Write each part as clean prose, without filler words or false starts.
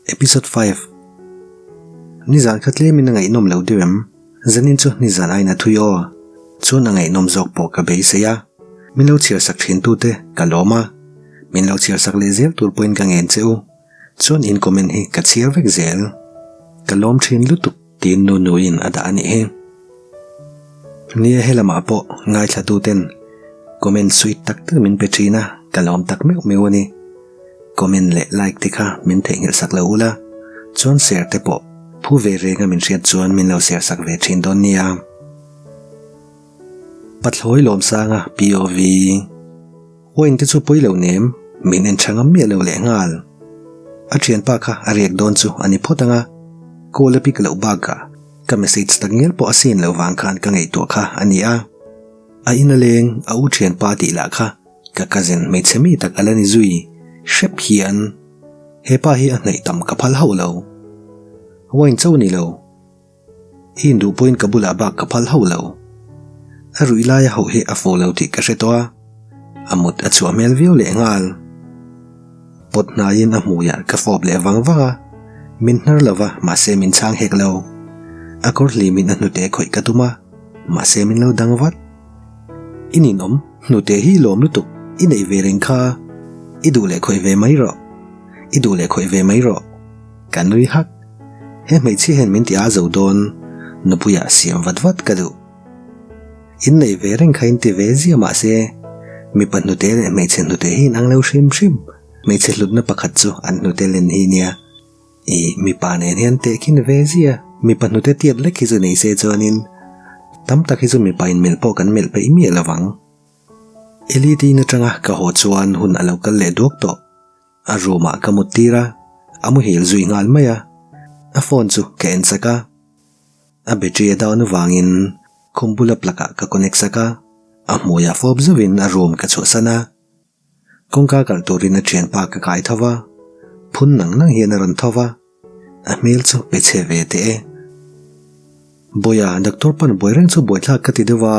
Episode 5 Nizan kha tlemin a ngaihnawm lo deuh em? Zanin chu nizan aiin a thui aw. Chuan a ngaihnawm zawk pawh ka beisei a. Min lo chhiar sak thin tute ka lawm a. Min lo chhiar sak leh zel tur pawhin ka ngen che u. Chuan in comment hi ka chhiar vek zel. Ka lawm thin lutuk tiin nu nuin a dah a nih hi. Nia helamah pawh ngaithla tuten comment sweet tak tak min pe thin a, ka lawm tak meuh meuh a ni. Comment leh like te kha min theihnghilh sak lo ula, chuan share te pawh phu ve reng a min hriat chuan min lo share sak ve thin dawn nia. Pathlawi Lawmsanga POV. Wine te chu pawi lo nem, min en tha ngam miah lo leh nghal. A thianpa kha a riak dawn chu a ni phawt ang a, call a pick loh bakah ka message tak ngial pawh a seen loh vang khan ka ngaihtuah kha a ni a. A in a leng, a u thianpa tih lah kha ka cousin hmeichhe mi tak a la ni zui hrep hian hepa hi a hnaih tam ka phal hauh lo. Wine cho ni lo. I induh pawhin ka bulah bak ka phal hauh lo. A ruih laia hauh hi a fo lo tih ka hre tawh a, a mut a chhuah hmel viau leh nghal. Pawt hnaiin a hmuiah ka fawp leh vang vang a, min hnar lo va mahse min chhang hek lo. A kawr hlimin a hnute khawih ka tum a, mahse min lo dang vat. I ninawm, hnute hi i lawm lutuk, i neih ve reng kha, i duh leh khawih ve mai rawh, i duh leh khawih ve mai rawh. Ka nui hak. He hmeichhia hian min ti a zo dawn, nupuiah siam vat vat ka duh. Inneih ve reng kha in ti ve zia mahse, mipa hnute leh hmeichhe hnute hi inang lo hrim hrim. Hmeichhe hlutna pakhat chu an hnute len hi nia. I mipa nen hian tehkhin ve zia, mipa hnute tiat lek hi chu nei se chuanin tam tak hi chu mipa in melh pawh kan melh peih miah lovang. Eli te in atanga ka haw chuan hun a lo kal leh duak tawh. A room ah ka mut tir a, a muhil zui nghal mai a, a phone chu ka en chak a, a battery a down avangin khum bula plug ah ka connect sak a, a hmuiah fawp zauhin a room ka chhuahsan a, kawngka kalh turin a thianpa ka kai tho va, phun nang nang hian a rawn tho va, a hmel chu pe chhe ve teh e. Bawiha doctor pan buai reng chu buaithlak ka ti deuh a,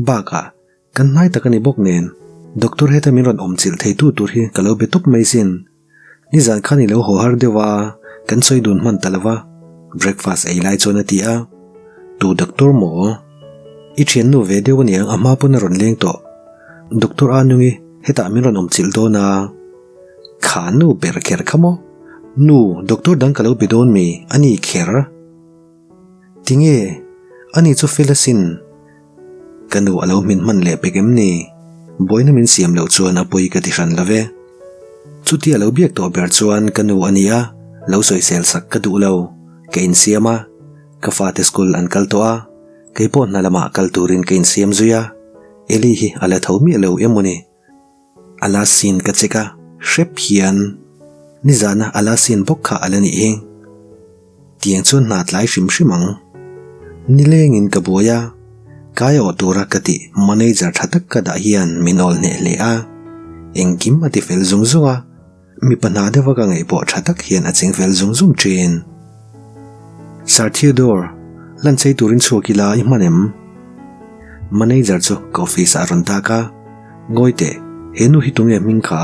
bakah Kan hnai tak a ni bawk nen, Doctor heta min rawn awm chilh theitu tur hi ka lo be tawp mai sin. Nizan khan i lo haw har deuh a, kan sawi dun hman ta lo va, breakfast ei lai chuan a ti a. Tu doctor maw? I thiannu ve deuh aniang a hma pawn a rawn leng tawh. Doctor Anungi hetah min rawn awm chilh dawn a. Kha nu ber kher kha maw? Nu, doctor dang ka lo be dawn mi? A ni kher. Tinge? Ani chu fel asin. Ka nu a lo hmin hman leh pek em ni? Buaina min siam loh chuan a pawi ka ti hran lo ve. Chutia lo biak tawh ber chuan ka nu a ni a, lo sawisel sak ka duh lo. Ka insiam a, ka fate school an kal tawh a, kei pawh hna lamah kal turin ka insiam zui a, Eli hi a la tho miah lo em maw ni? A la sin ka check a, hrep hian nizana a la sin bawk kha a la nih hi. Tiang chuan hna tlai hrim hrim ang. Nilengin ka buai a, kai awh tura ka tih manager tha tak ka dah hian min awl hneh hle a, engkim a ti fel zung zung a, mipa hna deuha ka ngaih pawh tha tak hian a ching fel zung zung thin. Sir Theodore, lan chei turin chhuak ila i hman em? Manager chu ka office ah a rawn dak a, Ngawi teh, he nu hi tunge hming kha?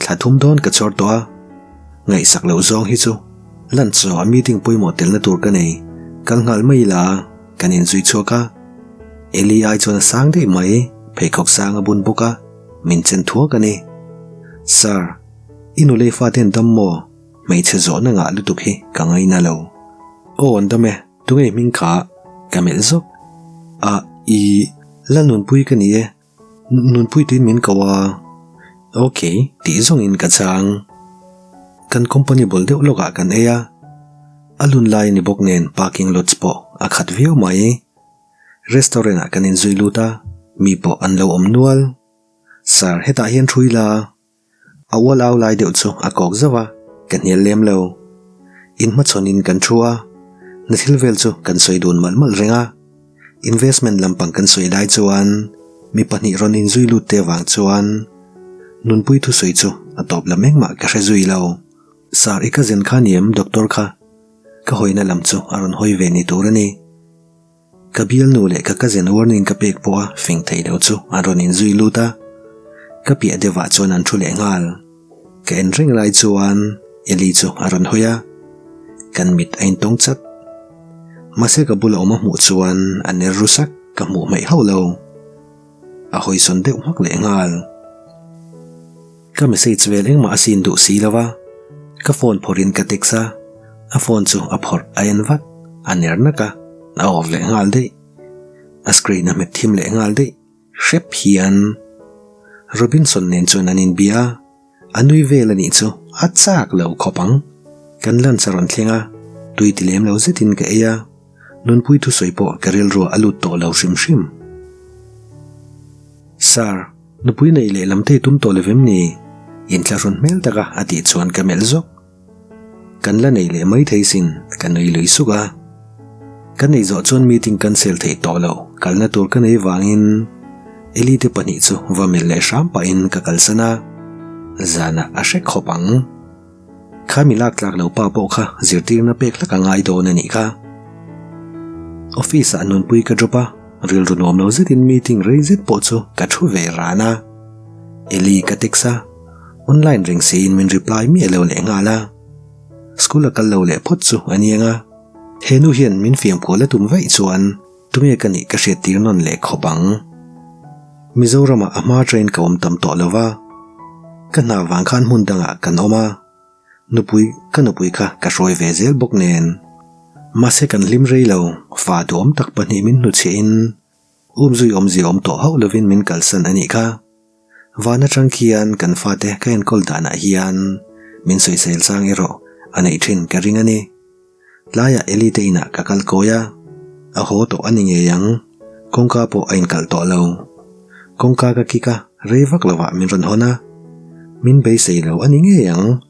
Thla thum dawn ka chawr tawh a, ngaihsak loh zawng hi chu lunch zawh ah meeting pawimawh telna tur ka nei, kal nghal mai ila kan inzui chhuak a. Eli ai chuan a sang daih mai, pheikhawk sang a bun bawk a, min chen thuak a ni. Sir, i nulei fate an dam maw? Hmeichhe zawhna ngah lutuk hi ka ngaina lo. Aw an dam e, tunge hming kha? Ka melh zawk. A, i, Lalnunpui ka ni e. Nunpui tuin min ko a, Ok, tih zawngin ka chang. Kan company bul deuh lawkah kan ei a, a lun lai a ni bawk nen parking lots pawh a khat viau mai. Restaurant ah kan inzui lut a, mi pawh an lo awm nual. Sir, hetah hian thu ila. A ual au lai deuh chu a kawk zauh a, ka hnial lem lo. In hmachhawnin kan thu a, na thil vel chu kan sawi dun malh malh reng a. Investment lampang kan sawi lai chuan mi pahnih rawn inzui lut te avang chuan Nunpui thusawi chu a tawp lam engmah ka hre zui lo. Sir i cousin kha ni em doctor kha? Ka hawina lam chu a rawn hawi ve ni tur a ni. Ka bialnu leh ka cousin warning ka pek pawha fing thei lo chu an rawn inzui lut a, ka piah deuhah chuan an thu leh nghal. Ka en reng lai chuan. Eli chu a rawn hawi a, kan mit a intawng chat. Mahse ka bula awm a hmuh chuan a ner ru sak ka hmuh hmaih hauh lo. A hawisawn deuh hmak leh nghal. Ka message vel engmah a sin duh si lo va, ka phone phawrhin ka text a, a phone chu a phawrh a en vat, a ner nak a, a off leh nghal daih. A screen a hmet thim leh nghal daih. Hrep hian Robinson nen chuan an inbia a, a nui vel a nih chu a chak lo khawp ang. Kan lunch a rawn thleng a, tui ti lem lo zetin ka ei a, nunpui thusawi pawh ka rilruah a lut tawh lo hrim hrim. Sir, nupui neih leh lam te i tum tawh lo vem ni? Inthlahrun hmel taka a tih chuan ka melh zawk. Kan la nei leh mai thei sin, ka nui lui suk a. Ka nei zawh chuan meeting cancel theih tawh loh, kalna tur ka nei vangin Eli te pahnih chu va melh leh hram pahin ka kalsan a, zanah a hre khawp ang. Kha mi lak tlak lo pa pawh kha zirtirna pek hlak a ngai dawn a nih kha. Office ah nunpui ka drop a, rilru nuam lo zetin meeting rei zet pawh chu ka thu ve ran a. Eli ka text a. Online reng siin min reply miah lo leh nghal a, school a kal lo leh phawt chu a niang a, he nu hian min fiam kual a tum vaih chuan tunge ka nih ka hriat tir nawn leh khawp ang. Mizoramah a hma train ka awm tam tawh lo va, ka hna vang khan hmun dangah kan awm a, nupui ka nupui kha ka hruai ve zel bawk nen. Mahse kan hlim rei lo, fa duhawm tak pahnih min hnuchhiah in umzui awmzia awm tawh hauh lovin min kalsan a nih kha. Van atang khian kan fate ka enkawl danah hian min sawisel chang erawh a neih thin ka ring a ni. Tlaiah Eli te inah ka kal kawi a, a haw tawh a ni ngei ang, kawngka pawh a inkalh tawh lo. Kawngka ka kik a, rei vak lovah min rawn hawn a, min beisei lo a ni ngei ang,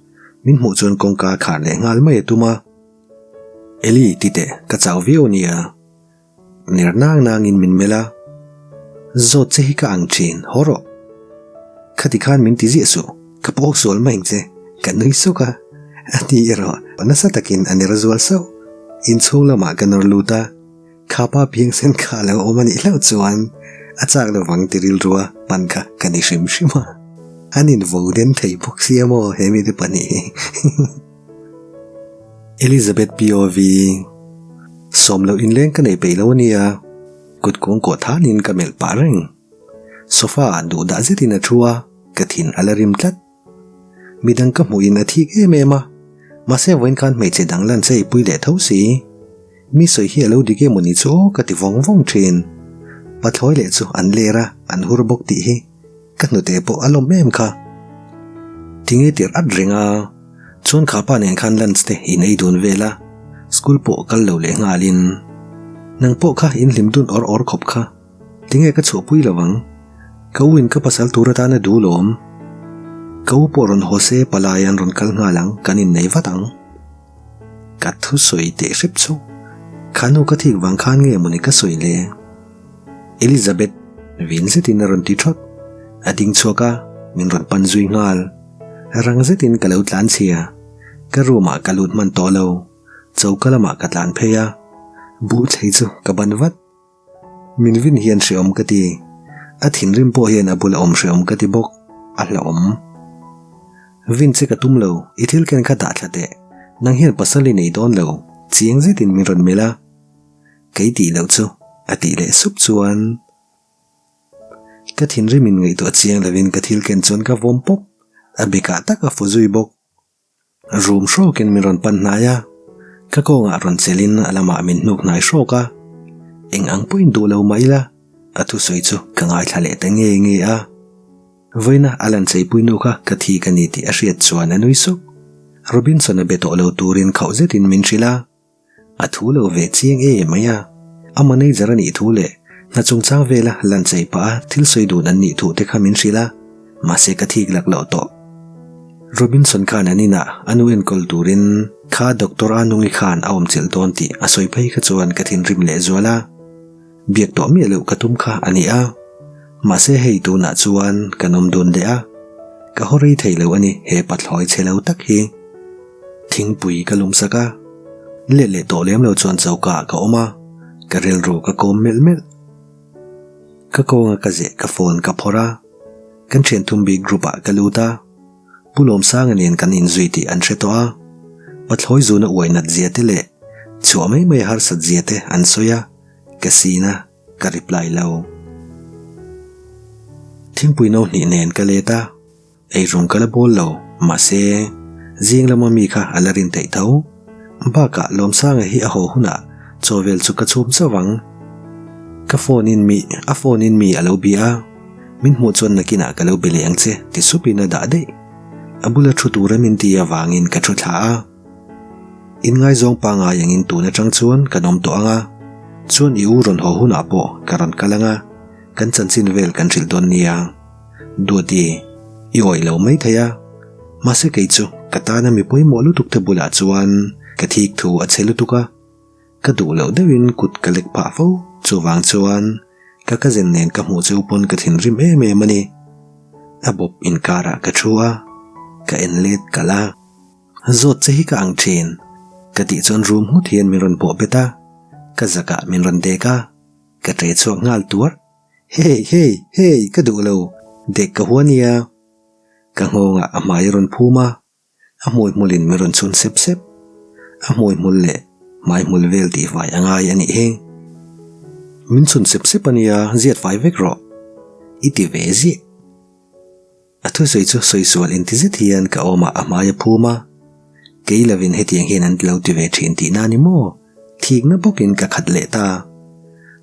min hmuh chuan kawngka khar leh nghal mai a tum a. Eli ti teh, ka chau viau nia. Ner nang nangin min melh a, Zawt che hi ka ang thin, haw rawh. Khati khan min ti ziah suh, ka pawk sual mai ang che, ka nui suk a, a ti erawh nasa takin a ner zual sauh. Inchhung lamah ka nawr lut a, kha pa phiangsen kha a lo awm a nih hlauh chuan a chak lovang ti rilrua pan kha ka ni hrim hrim a, an invo den thei bawk sia maw he mite pahnih hi. Elizabeth POV, Sawm loh inleng ka nei peih lo ania, kut kung kawh thanin ka melh pah reng. Sofa ah duh dah zetin a thu a, ka thin a la rim tlat. Midang ka hmuhin a thik em em a, mahse vawiin khan hmeichhe dang lan che i pui leh tho si. Mi sawi hi a lo dik em aw ni chu aw ka ti vawng vawng thin. Pathlawi leh chu an ler a, an hur bawk tih hi. Ka hnute pawh a lawm em kha. Tinge tirh at reng a, chuan kha pa nen khan lunch te in ei dun vel a, school pawh kal lo leh nghal in. Nang pawh kha in hlim dun awr awr khawp kha, tinge ka chhuahpui lo ang? Ka u in ka pasal tur atan a duh lawm. Ka u pawh rawn haw se palai an rawn kal nghal ang, kan innei vat ang. Ka thusawi teh hrep chu, kha nu ka thik vang khan nge mawni ka sawi le? Elizabeth vin zetin a rawn ti thawt. A ding chhuak a, min rawn pan zui nghal. Rang zetin ka lo tlan chhia. Ka room ah ka lut hman tawh lo. Choka lamah ka tlan phei a, buh thlei chu ka ban vat. Min vin hian hreawm ka ti. A thinrim pawh hian a bula awm hreawm ka ti bawk. A hlauhawm. Vin che ka tum lo, i thil ken kha dah thla teh. Nang hian pasal i nei dawn lo, chiang zetin min rawn melh a. Kei tih loh chu a tih leh sup chuan ka thinrim in ngaihtuah chiang lovin ka thil ken chuan ka vawm pawp, a bekah tak a fu zui bawk. Rum hrawkin min rawn pan hnai a, ka kawngah rawn chelin a lamah min hnuk hnai hrawk a, eng ang pawhin duh lo mah ila a thusawi chu ka ngaithla leh ta nge nge a. Vawiina a lan cheipui nu kha ka thi ka ni tih a hriat chuan a nui suk. Robinson-a be tawh lo turin khauh zetin min hrilh a. A thu lo ve chiang e mai a, a manager a nih thu leh hna chungchang vela lan chei pah a thil sawi dun an nih thu te kha min hrilh a, mahse ka thik lak loh tawh. Robinson khan an inah a nu enkawl turin kha Doctor Anungi khan a awm chilh dawn tih a sawi phei kha chuan ka thinrim leh zual a, biak tawh miah loh ka tum kha a ni a, mahse hei tunah chuan kan awm dun leh a, ka haw rei thei lo a ni he pathlawi chhe lo tak hi. Thingpui ka lum sak a, let leh tawh lem lo chuan choka ah ka awm a, ka rilru ka kawm melh melh. Ka kawnga ka zeh ka phone ka phawrh a, kan thian thum bik group ah ka lut a. Pu Lawmsanga nen kan inzui tih an hre tawh a, pathlawi zuna uai nat zia te leh chhuah mai mai harsat zia te an sawi a, ka sin a, ka reply lo. Thingpui no hnih nen ka let a, eirawng ka la bawl lo, mahse, zing lama mi kha a la rin theih tho. Bakah Lawmsanga hi a haw hunah chaw vel chu ka chhum chauh ang. Ka phone in mi, a phone in mi a lo bia a, min hmuh chuan nakinah ka lo be leh ang che ti supin a dah daih. A bula thu tura min ti avangin ka thu thla a. Inngaizawng pangngai angin tun atang chuan kan awm tawh ang a, chuan i u rawn haw hunah pawh ka rawn kal ang a, kan chanchin vel kan hrilh dawn nia. Duati, i awih lo mai thei a, mahse kei chu ka tana mi pawimawh lutuk te bulah chuan ka thik thu a che lutuk a, Ka duh loh deuhin kut ka lek phah fo, chuvang chuan ka cousin nen ka hmuh cheu pawn ka thinrim em em a ni. A bawp inkarah ka thu a, ka en let kalh a. Zawt che hi ka ang thin, ka tih chuan rum nghut hian min rawn bawh bet a, ka zakah min rawn dek a, ka ṭe chhuak nghal tuar. Hey, hey, hey, ka duh lo, dek ka hua nia. Ka nghawngah a hmai a rawn phum a. A hmui hmulin min rawn chhun sep sep. A hmui hmul leh hmai hmul vel tih fai a ngai a nih hi. Min chhun sep sep a nia, ziat fai vek rawh. I ti ve ziah. A thusawi chu sawi sual inti zet hian ka awmah a hmai a phum a. Kei lovin hetiang hian an lo ti ve thin tihna a ni maw? Thikna bawkin ka khat leh ta.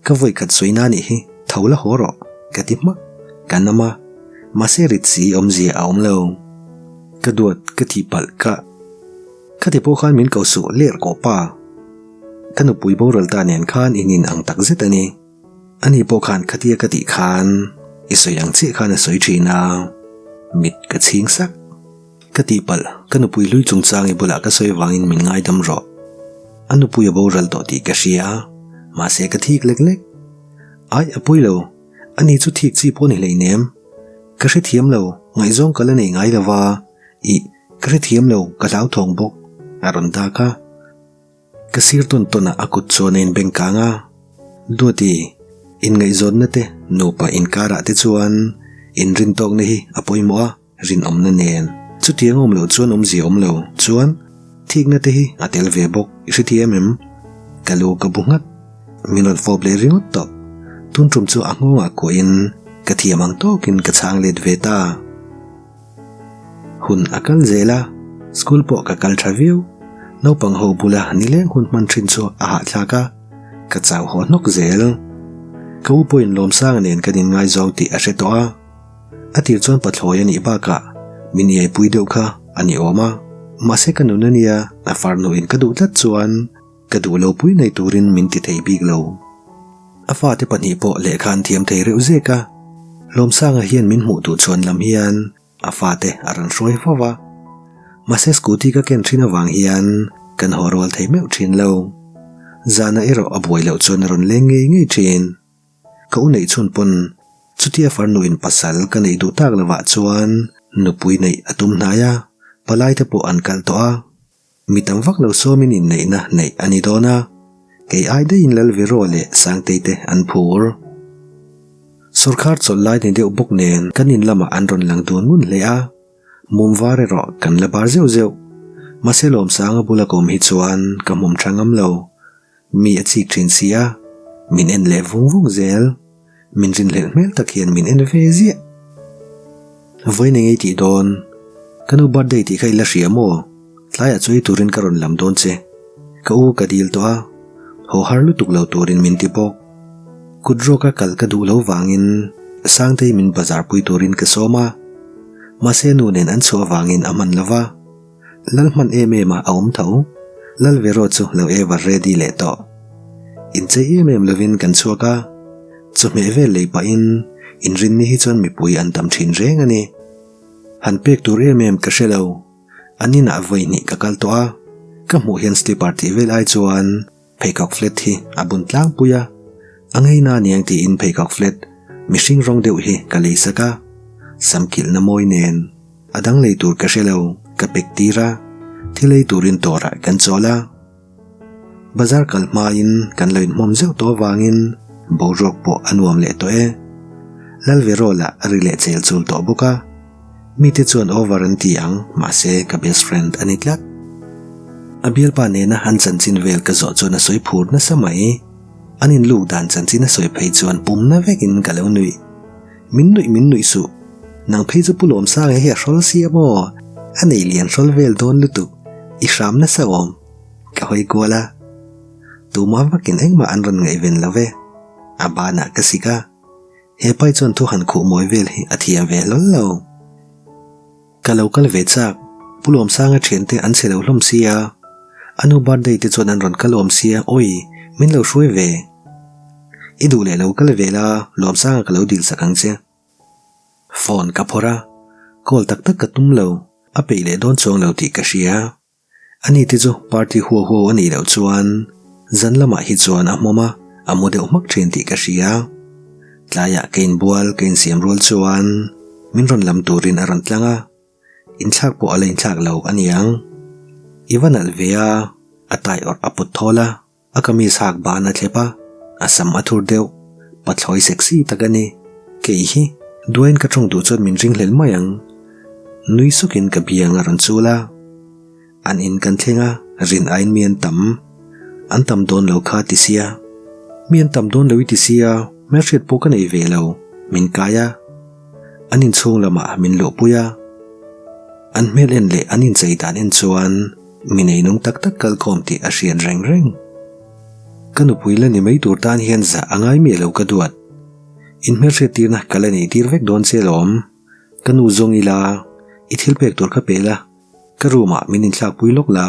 Ka vawi khat sawi na nih hi, tho la haw rawh, ka ti hmak. Ka nam a, mahse rit si awmzia a awm lo. Ka duat, ka tih palh, ka. Khati pawh khan min ko suh ler kawh pa. Ka nupui boral ta nen khan in in ang tak zet a ni. Ani pawh khan khatia ka tih khan i sawi ang chiah khan a sawi thin a, mit ka chhing sak. Ka tihpalh, ka nupui hlui chungchang i bulah ka sawi vangin min ngaidam rawh. A nupui a boral tawh tih ka hria a, mahse ka thik lek lek. Ai, a pawi lo, ani chu thik chi pawh ni hleinem. Ka hrethiam lo, ngaihzawng ka la nei ngai lo va, ih, ka hrethiam lo, ka hlauthawng bawk, a rawn dak a. Ka sir tawn tawnah a kut chuan a inbeng kang a, Duati, inngaihzawnna te nupa inkarah te chuan inrintawkna hi a pawimawh a, rinawmna nen. Chutiang awm loh chuan awmzia awm lo chuan thikna te hi a tel ve bawk, i hrethiam em? Ka lu ka bu nghat. Min rawn fawp leh ringawt tawh. Tun tum chu a nghawngah kuahin ka thiam ang tawkin ka chhang let ve ta. Hun a kal zel a, school pawh ka kal tha viau. Naupang ho bula nileng hun hman thin chu a hahthlak a, ka chau haw hnawk zel. Ka u pawhin Lawmsanga nen kan inngaizawng tih a hre tawh a. A tir chuan pathlawi a nih bakah min iaipui deuh kha a ni awm a, mahse ka nun a nia, a farnuin ka duh tlat chuan ka duh lo pui nei turin min ti thei bik lo. A fate pahnih pawh lehkha an thiam thei reuh zek a, Lawmsanga hian min hmuh duh chuan lam hian a fate a rawn hruai fo va, mahse scooty ka ken thin avang hian kan haw rual thei meuh thin lo. Zana erawh a buai loh chuan a rawn leng ngei ngei thin. Ka u neih chhun pawn chutia farnuin pasal ka neih duh tak lovah chuan nupui neih a tum hnai a, palai te pawh an kal tawh a. Mi tam vak lo sawmin inneihna neih a ni dawn a, kei ai daihin Lalvero leh Sangtei te an phur. Sawrkhar chawlh lai ni deuh bawk nen kan in lamah an rawn lang dun ngun hle a, mum var erawh kan la bar zeuh zeuh. Mahse Lawmsanga bula ka awm hi chuan ka hmum tha ngam lo. Mi a chik thin si a, min en leh vung vung zel. Min rinhlelh hmel tak hian min en ve ziah. Vawiin eng ei tih dawn? Ka nu birthday tih kha i la hria maw? Tlaiah chu ei turin ka rawn lam dawn che. Ka u ka dil tawh a, haw har lutuk lo turin min ti bawk. Kut rawka kal ka duh lo vangin Sangtei min bazar pui turin ka sawm a, mahse nu nen an chhuah avangin a hman lo va. Lal hman em em a a awm tho. Lal Vero chu lo ever ready leh tawh. Inchei em em lovin kan chhuak a, chawhmeh vel lei pahin inrinni hi chuan mipui an tam thin reng a ni. Han pek tur em em ka hre lo. An inah vawi hnih ka kal tawh a, ka hmuh hian slipper tih vel ai chuan Pheikhawk flat hi a bun tlangpui a, a ngeina aniang tiin pheikhawk flat mihring rawng deuh hi ka lei sak a, sam kilhna mawi nen a dang lei tur ka hre lo ka pek tir a, thil ei turin tawrah kan chawl a. Bazar kal hmain kan lo inhmawm zeuh tawh avangin boruak pawh a nuam leh tawh e. Lalvero lah a ri leh chel chul tawh bawk a. Mite chuan over an ti ang, mahse ka best friend a ni tlat. A bialpa nena an chanchin vel ka zawh chuan a sawi phur nasa mai. An inluk dan chanchin a sawi phei chuan pumna vekin ka lo nuih. Min nuih min nuih suh. Nang phei chu Pu Lawmsanga hi a hrawl sia maw? A nei lian hrawl vel dawn lutuk. I hram nasa awm. Ka hawi kual a. Tumah vakin engmah an rawn ngaihven lo ve. A banah ka sik a. He pai chuan thu han khuh mawi vel hi a thiam ve hlawl lo. Ka lo kal ve chak, Pu Lawmsanga thiante an che lo hlawm sia. A nu birthday te chuan an rawn kal awm sia, awi, min lo hruai ve. I duh leh lo kal ve la, Lawmsanga ka lo dil sak ang che. Phone ka phawrh a, call tak tak ka tum lo, a peih leh dawn chuang lo tih ka hria. Ani te chu party huau huau a nih loh chuan zan lamah hi chuan a hmawm a, a mu deuh hmak thin tih ka hria. Tlaiah ka inbual ka insiam rual chuan min rawn lam turin a rawn tlang a, inthlak pawh a la inthlak lo a niang. I va nalh ve a, a tai awrh a put thawl a. A kamis hak ban a thlep a, a sam a thur deuh, pathlawi sexy tak a ni. Kei hi, Dwayne ka tawng duh chuan min ringhlel mai ang. Nui sukin ka biang a rawn chul a. An in kan thleng a, rin aiin mi an tam. An tam dawn lo kha ti sia. Mi an tam dawn lo i ti sia, hmelhriat pawh ka nei ve lo, min kai a. An inchhung lamah min luhpui a. An hmel en leh an inchei dan en chuan Mi neinung tak tak kalkhawm tih a hriat reng reng. Ka nupui la ni mai tur tan hian zah a ngai miah lo ka duat. In hmelhriat tirna ka la nei tir vek dawn che lawm. Ka nu zawng ila, i thil pek tur ka pe la, ka room ah min inthlak pui lawk la.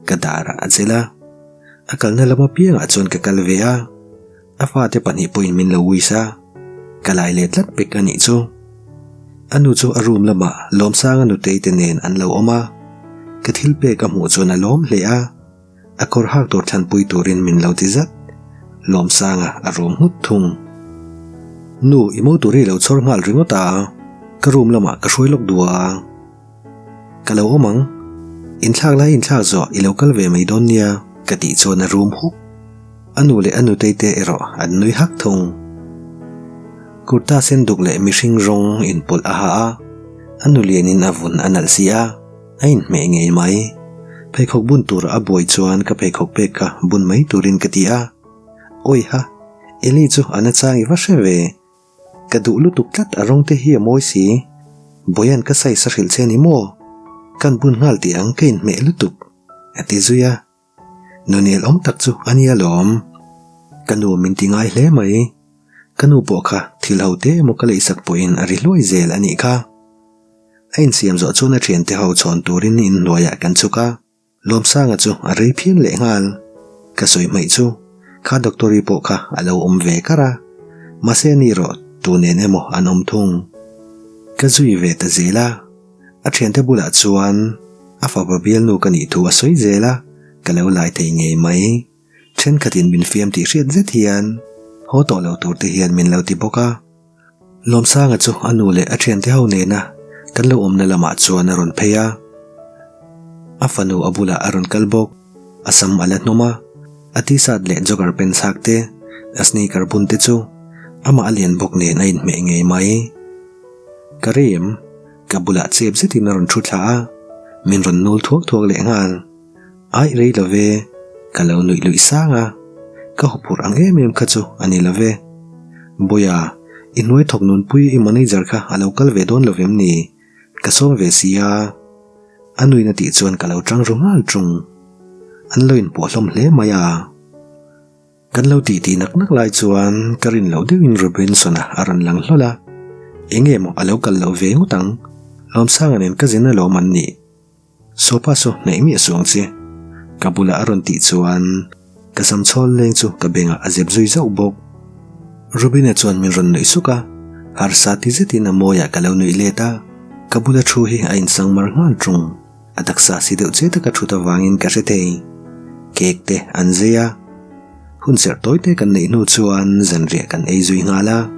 Ka darah a chelh a. A kalna lam apiangah chuan ka kal ve a. A fate pahnih pawhin min lo wish a, ka lai leh tlat pek a nih chu. A nu chu a room lamah Lawmsanga nutei te nen an lo awm a, ka thil pek a hmuh chuan a lawm hle a, a kawr hak tur thlanpui turin min lo ti zat. Lawmsanga a rum nghut thung. Nu, i mo tur hi lo chhawr nghal ringawt a, ka room lamah ka hruai lawk duh a. Ka lo awm ang. Inthlak lai inthlak zawh i lo kal ve mai dawn nia ka tih chuan a rum huk. A nu leh a nutei te erawh an nui hak thung. Kurta sen duk leh mihring rawng inpawlh a ha a, a nu lianin a vun a nalh si a, a inhmeh ngei mai. Pheikhawk bun tura a buai chuan ka pheikhawk pek kha bun mai turin ka ti a. Awiha, Eli chu a nachang i va hre ve. Ka duh lutuk tlat a rawng te hi a mawi si. Boyan ka size a hrilh che ni maw? Kan bun nghal tih ang ka inhmeh lutuk, a ti zui a. Nunel awm tak chu a nia lawm. Ka nu min ti ngai hle mai. Ka nu pawh kha thil ho te emaw ka leihsak pawhin a ri hluai zel a nih kha. A insiam zawh chuan a thiante ho chhawn turin inhnuaiah kan chhuk a. Lawmsanga chu a rei phian leh nghal. Ka sawi hmaih chu kha doctor-i pawh kha a lo awm ve kar a, mahse ani erawh tu nen emaw an awm thung. Ka zui ve ta zel a, a thiante bulah chuan a fapa bialnu ka nih thu a sawi zel a, ka lo lai thei ngei mai. Thenkhatin min fiam tih hriat zet hian haw tawh lo tur te hian min lo ti bawk a. Lawmsanga chu a nu leh a thiante ho nena kan lo awmna lamah chuan a rawn phei a. A fanu a bulah a rawn kal bawk. A sam a la hnawm a, a t-shirt leh jogger pants hak te, a sneaker bun te chu amah a lian bawk nen a inhmeh ngei mai. Ka rei em? Ka bulah chep zetin a rawn thu thla a, min rawn nul thuak thuak leh nghal. Aih rei lo ve, ka lo nuih luih sang a, ka huphurh ang em em kha chu a ni lo ve. Bawia, i hnuai thawk nunpui i manager kha a lo kal ve dawn lo vem ni? Ka sawm ve si a. A nuin a tih chuan ka lo tang ru nghal tung. An lo inpawh hlawm hle mai a. Kan lo titi nak nak lai chuan ka rin loh deuhin Robinson-a a rawn lang hlawl a, enge maw a lo kal loh ve ngawt ang, Lawmsanga nen ka zin alawm an nih. Sopa saw hnaih miah suang che. Ka bulah a rawn tih chuan ka sam chhawl leng chu ka bengah a zep zui zauh bawk. Robina chuan min rawn nuih suk a, harsa ti zetin a mawiah ka lo nuih let a, ka bula thu hi a insang mar nghal ṭung. A taksa si deuh che taka thut avangin ka hre thei. Cake te an zei a, hun serh tawi te kan neih hnu chuan zanriah kan ei zui nghal a.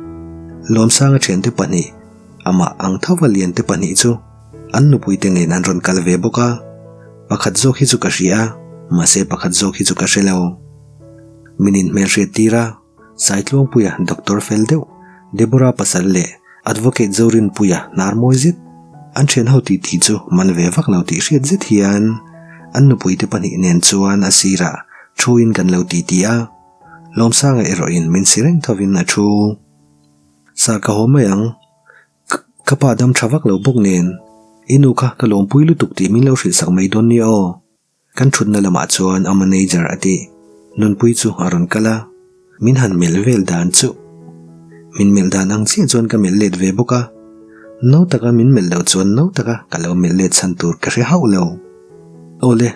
Lawmsanga thiante pahnih, amah ang thova liante pahnih chu An nupuite nen an rawn kal ve bawk a, pakhat zawk hi chu ka hria a, mahse pakhat zawk hi chu ka hre lo. Min inhmelhriat tir a, Saitluangpuia doctor fel deuh, Deborah pasal leh Advocate Zorinpuia hnar mawi zet. An thianho titi chu man ve vak lo tih hriat zet hian an nupuite pahnih nen chuan a sirah thuin kan lo titi a, Lawmsanga erawhin min si reng thovin a thu. Sir ka haw mai ang, ka pa dam tha vak lo bawk nen i nu kha ka lawmpui lutuk tih min lo hrilh sak mai dawn nia aw. Kan thutna lamah chuan a manager a ti. Nunpui chu a rawn kal a, min han melh vel dan chu. Min melh dan ang chiah chuan ka melh let ve bawk a, no taka min melh loh chuan no taka ka lo melh let chhan tur ka hre hauh lo. Awle,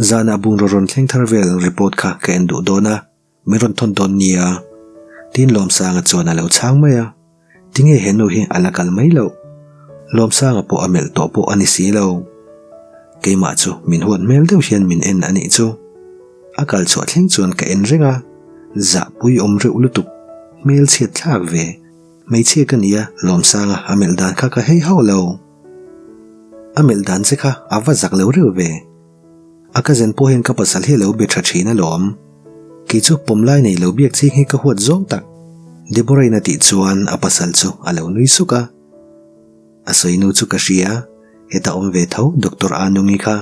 zanah bungraw rawn thleng thar vel report kha ka en duh dawn a. Min rawn thawn dawn nia. Tiin Lawmsanga chuan a lo chhang mai a. Tinge he nu hi a la kal mai loh? Lawmsanga pawh a melh tawh pawh a ni si lo. Keimah chu min huat hmel deuh hian min en a nih chu. A kal chhuah thleng chuan ka en reng a, zahpui awm reuh lutuk, hmel chhiat thlak ve. Hmeichhia ka nia Lawmsanga a melh dan kha ka hei hauh lo. A melh dan che kha a va zak lo reuh ve. A cousin pawh hian ka pasal hi a lo be tha thin alawm. Kei chu pawm lai nei lo biak ching hi ka huat zawng tak. Deborah-in a tih chuan a pasal chu a lo nui suk a. A sawinu chu ka hria, heta awm ve tho Doctor Anungi kha.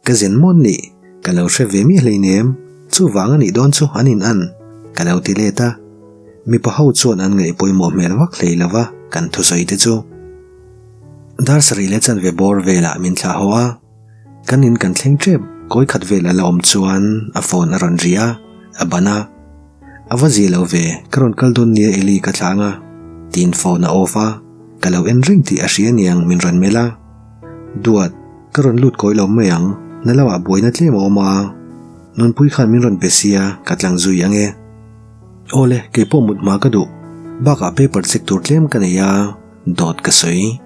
Ka zen mawn nih, ka lo hre ve miah hleinem, chuvang a nih dawn chu an in an, ka lo ti let a. Mipa ho chuan an ngaih pawimawh hmel vak hlei lova kan thusawi te chu. Dar sarih leh chanve bawr velah min thlah haw a. Kan in kan thleng tep, kawi khat vel a la awm chuan a phone a rawn ri a, a ban a. A va zia lo ve, ka rawn kal dawn nia Eli ka thlang a, tiin phone a off a, ka lo en reng tih a hria niang min rawn melh a. Duat, ka rawn lut kawi lo mai ang, na lo ah buaina tlem a awm a, Nunpui khan min rawn pe sia, ka tlang zui ang e. Awle, keipawh mut hma ka duh, bakah paper check tur tlem ka nei a. Dawt ka sawi.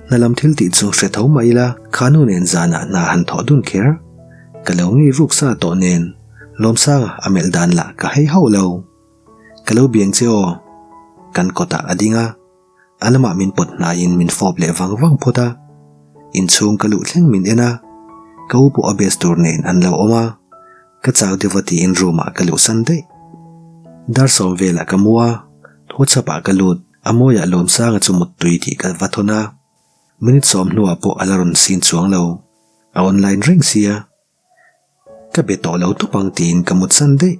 Hna lam thil tih chu hre tho mah ila, kha nu nen zanah hna han thawh dun kher. Ka lo ngei ruk sa tawh nen, Lawmsanga a melh dan lah ka hei hauh lo. Ka lo biang che aw. Kan kawtah a ding a, a lamah min pawt hnaiin min fawp leh vang vang phawt a. Inchhung ka luh thleng min en a, ka u pawh a best tur nen an lo awm a. Ka chau deuh a tiin room ah ka luhsan daih. Dar sawm velah ka mu a, WhatsApp ah ka lut. A mawiah Lawmsanga chu muttui tih ka va thawn a, minute sawm hnuah pawh a la rawn sin chuang lo. A online reng sia. Ka be tawh lo tawp ang tiin ka mutsan daih.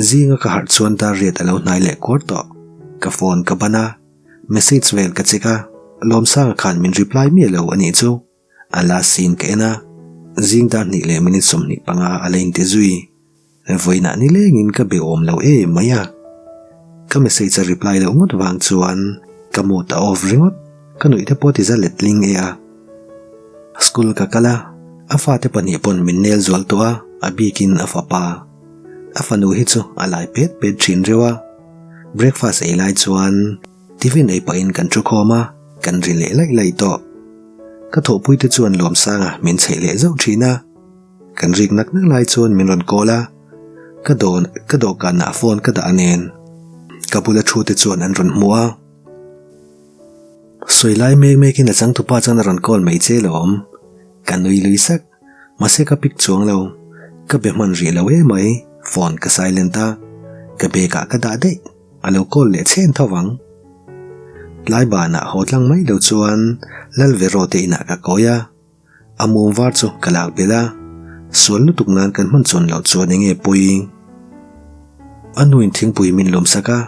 Zinga ka harh chuan dar riat a lo hnai leh kuar tawh. Ka phone ka ban a, message vel ka check a, Lawmsanga khan min reply miah lo a nih chu. A la sin ka en a, zing dar hnih leh minute 25 a la inti zui. Vawiinah nilengin ka be awm lo em mai a. Ka message a reply loh ngawt vang chuan ka mood a off ringawt, ka nuih te pawh ti za letling e a. School ka kal a, a fate pahnih pawn min nel zual tawh a, a bikin a fapa. A fanu hi chu a lai pet pet thin reuh a. Breakfast ei lai chuan tiffin ei pahin kan thu khawm a, kan ri leh laih laih tawh. Ka thawhpuite chuan Lawmsanga min chheih leh zauh thin a. Kan rik nak nak lai chuan min rawn call a, ka dawn ka dawhkanah phone ka dah nen ka bula thu te chuan an rawn hmu a. Sawi lai mek mekin a changtupa chuan a rawn call mai che lawm. Ka nui lui sak, mahse ka pick chuang lo. Ka be hman rih lo emai, phone ka silent a, ka bag ah ka dah daih, a lo call leh chhen tho vang. Tlai banah haw tlang mai lo chuan Lalvero te inah ka kawi a. A mum var chu ka lak belh a, sual lutuk nan kan hman chuan loh chuan enge pawi? A nuin thingpui min lawm sak a,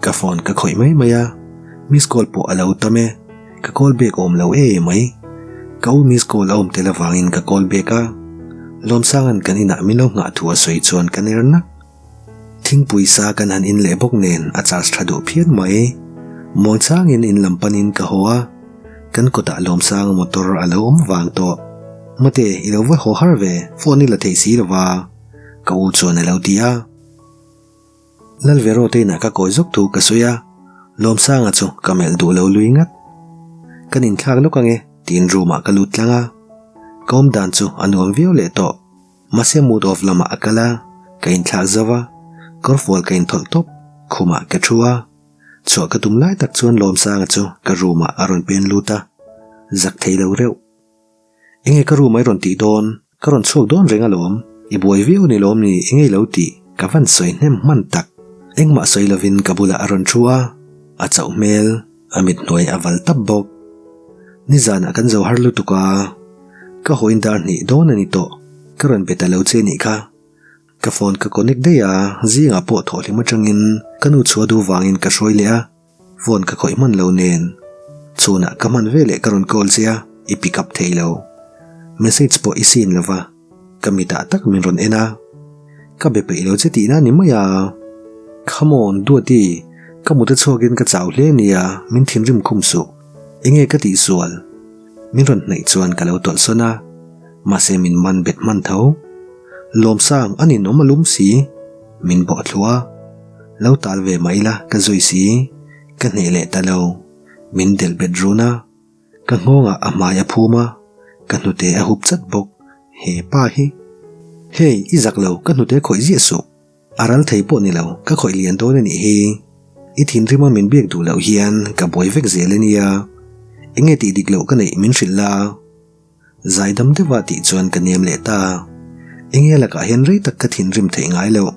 ka phone ka khawih mai mai a, miss call pawh a lo tam e, ka call back awm lo e mai. Ka u miss call a awm tel avangin ka call back a, Lawmsanga'n kan inah min lo nghah thu a sawi chuan ka ner nak. Thingpui sa kan han in leh bawk nen a charge tha duh phian mai. Muangchangin in lam panin ka haw a, kan kawtah Lawmsanga motor a lo awm vang tawh. Mate, i lo va haw har ve, phone i la thei si lova, ka u chuan a lo ti a. Lalvero te inah ka kawi zawk thu ka sawi a, Lawmsanga chu ka melh duh lo lui ngat. Kan inthlak lawk ange, tiin room ah ka lut tlang a. Ka awm dan chu a nuam viau leh tawh. Mahse mood off lamah a kal a, ka inthlak zo va, kawrfual ka inthawlh tawp, khumah ka thu a. Chhuah ka tum lai tak chuan Lawmsanga chu ka room ah a rawn pen lut a, zak thei lo reuh. Enge ka room ah i rawn tih dawn? Ka rawn chhuak dawn reng alawm, i buai viau ni lawm ni enge i lo tih? Ka van sawi hnem hman tak. Engmah sawi lovin ka bulah a rawn thu a, a chauh hmel, a mit hnuai a val tap bawk. Nizanah kan zo har lutuk a, ka hawiin dar hnih dawn a ni tawh, ka rawn be ta lo che nih kha. Ka phone ka connect daih a, zingah pawh thawhhlim atangin ka nu chhuah duh vangin ka hruai leh a, phone ka khawih hman lo nen. Chhunah ka hman veleh ka rawn call che a, i pick up thei lo. Message pawh i seen lo va, ka mitah tak min rawn en a. Ka be peih lo che tihna a ni mai a. Come on, Duati, ka mut a chhuakin ka chau hle nia, min thinrim khum suh. Enge ka tihsual? Min rawn hnaih chuan ka lo tawlh sawn a, mahse min man bet hman tho. Lawmsang a ninawm a lum si, min bawh thluah a. Lo tal ve mah ila ka zui si, ka hneh leh ta lo. Min delh bet run a, ka nghawngah a hmai a phum a, ka hnute a hup chat bawk. He pa hi. Hey, i zak lo, ka hnute khawih ziah suh. A ral thei pawh ni lo, ka khawih lian dawn a nih hi. I thinrima min biak duh loh hian ka buai vek zel a nia. Enge tih dik loh ka neih min hrilh la? Zaidam deuha tih chuan ka nem leh ta. Enge lakah hian rei tak ka thinrim theih ngai loh.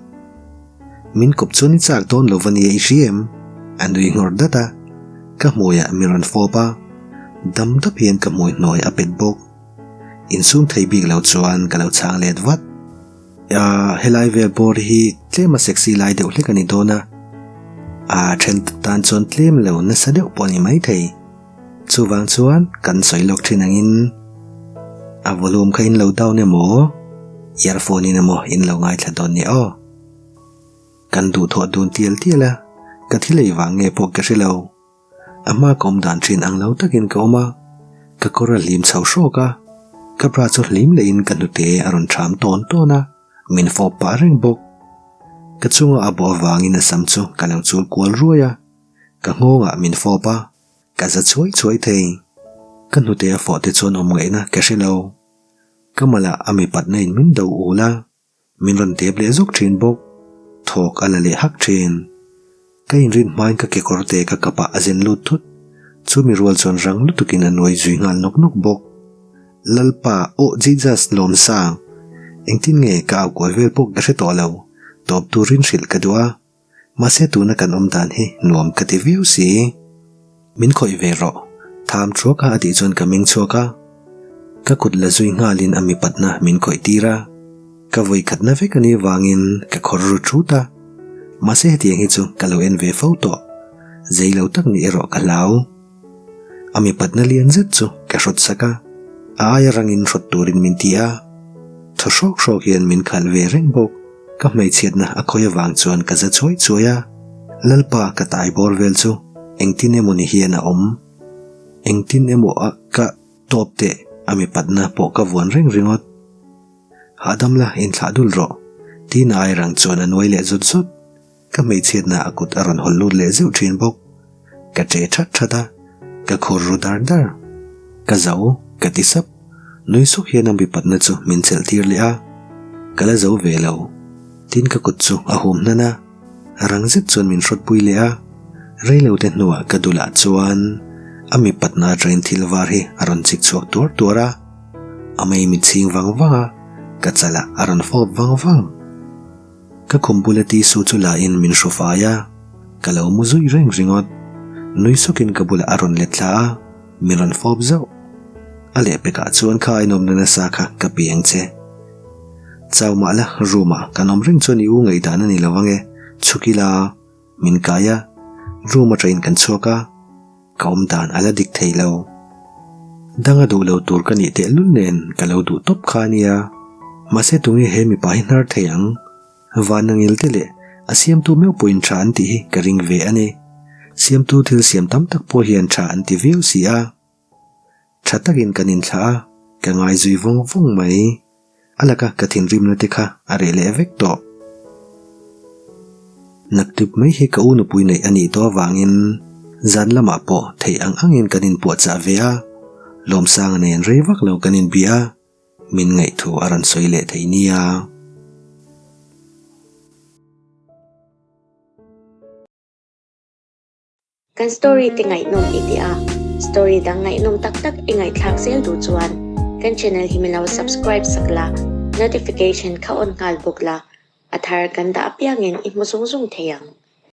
Min kawp chuan i chak dawn lo va nia i hria em? A nui nghawr dat a. Ka hmuiah mi rawn fawp a. Dam dap hian ka hmui hnuai a pet bawk. Insum thei bik lo chuan ka lo chhang let vat. Ahh helai vel bawr hi tlem a sexy lai deuh hlek a ni dawn a, ahh then tan chuan tlem lo nasa deuh pawh a ni maithei. Chuvang chuan kan sawi lawk thin angin a volume kha in lo down emaw earphone in emaw in lo ngaithla dawn nia aw. Kan duhthawh dun tial tial a, ka thil ei vang nge pawh ka hre lo. A hma ka awm dan thin ang lo takin ka awm a, ka kawr a hlim chho hrawk a, ka bra chu hlim lehin ka hnute a rawn ṭham tawn tawn a, min fawp pah reng bawk. Ka chunga a bawh avangin a sam chu ka lo chul kual ruai a, ka nghawngah min fawp a, ka za chhuai chhuai thei. Ka hnute a fawh te chuan awm ngaihna ka hre lo. Ka malah a mipatna in min do ul a. Min rawn tep leh zawk thin bawk. Thawk a la leh hak thin. Ka inrin hmain ka kekawr te ka kapah a zen lut thut. Chu mi rual chuan rang lutukin a nuai zui nghal nawk nawk bawk. Lalpa, aw Jesus Lawmsang! Engtin nge ka au kual vel pawh ka hre tawh lo. Tawp turin hrilh ka duh a. Mahse tuna kan awm dan hi nuam ka ti viau si. Min khawih ve rawh, tham thuak a a tih chuan ka meng chhuak a. Ka kut la zui nghalin a mipatna min khawih tir a. Ka vawi khatna vek a nih vangin ka khawr ru thut a. Mahse hetiang hi chu ka lo en ve fo tawh. Zei lo tak nih erawh ka hlau. A mipatna lian zet chu ka hrawt sak a, a aia rangin hrawt turin min ti a. Thaw hrawk hrawk hian min khalh ve reng bawk. Ka hmeichhiatna a khawi avang chuan ka za chuai chuai a, Lalpa ka tai bawr vel chu engtin emaw ni hian a awm. Engtin emaw a ka tawp teh a mipatna pawh ka vuan reng ringawt. Hahdam la inthlah dul rawh, tiin a airang chuan a nuai leh zut zut. Ka hmeichhiatna a kut a rawn hawl lut leh zeuh thin bawk. Ka che that that a, ka khur ru dar dar. Ka zo, ka ti sap. Nui suk hian a mipatna chu min chelh tir leh a, ka la zo ve lo. Tin ka kut chu a hum hnan a, rang zet chuan min hrawt pui leh a. Reilote hnuah ka dulah chuan a mipatna atangin thil var hi a rawn chik chhuak tuar tuar a, a mei mit chhing vang vang a, ka chalah a rawn fawp vang vang. Ka khum bula tissue chu la in min hru fai a, ka lo mu zui reng ringawt. Nui sawkin ka bulah a rawn let thla a, min rawn fawp zauh. A lehpekah chuan kha inawmna nasa kha ka piang che. Chau mah la, room ah kan awm reng chuan i u ngaihdan a ni lo ange, chhuk ila min kai a, room atangin kan chhuak a. Ka awm dan a la dik thei lo. Danga duh lo tur ka nih tehlul nen ka lo duh tawp kha a nia. Mahse tunge he mipa hi hnar thei ang? Van angil te leh a siamtu meuh pawhin tha an tih hi ka ring ve a ni. Siamtu thil siam tam tak pawh hian tha an ti viau si a. Tha takin kan inthlah a, ka ngai zui vawng vawng mai. A laka ka thinrimna te kha a reh leh vek tawh. Naktip mai hi ka u nupui neih a nih tawh avangin zan lamah pawh theih ang angin kan inpuahchah ve a, Lawmsanga nen rei vak lo kan inbia a, min ngaihthu a rawn sawi leh thei nia. Kan story te ngaihnawm i ti a, story dang ngaihnawm tak tak i ngaihthlak zel duh chuan kan channel hi min lo subscribe sak la, notification kha on nghal bawk la, a thar kan dah apiangin i hmu zung zung thei ang.